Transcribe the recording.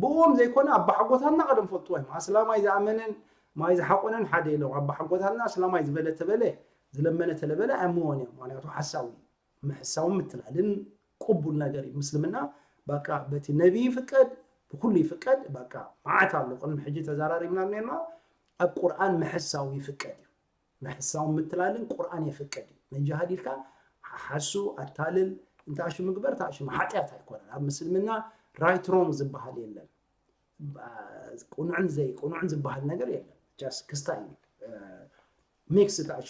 ብእዎም ዘይኮነ ኣባሓጎታትና ቀደም ፈልጥዎ እዮም። ኣስላማይ ዝኣመነን ማይ ዝሓቆነን ሓደ የለዎም። ኣባሓጎታትና ኣስላማይ ዝበለ ተበለ ዝለመነ ተለበለ ኣምዎን እዮም። ምክንያቱ ሓሳዊ ምሕሳውን ምትላልን ቅቡል ነገር እዩ። ምስልምና በቃ በቲ ነቢ ይፍቀድ ብኩሉ ይፍቀድ። በቃ መዓት ኣሎ ቅድሚ ሕጂ ተዘራሪብና ነርና ኣብ ቁርኣን ምሕሳው ይፍቀድ እዩ። ምሕሳውን ምትላልን ቁርኣን የፍቅድ እዩ። መጃሃድ ኢልካ ሓሱ ኣታልል እንታሹ ምግበር ታሹ ሓጢኣት ኣይኮነን። ኣብ ምስልምና right wrong ዝበሃል የለን። ቅኑዕን ዘይቅኑዕን ዝበሃል ነገር የለን። Just ክስታይ mix ታሹ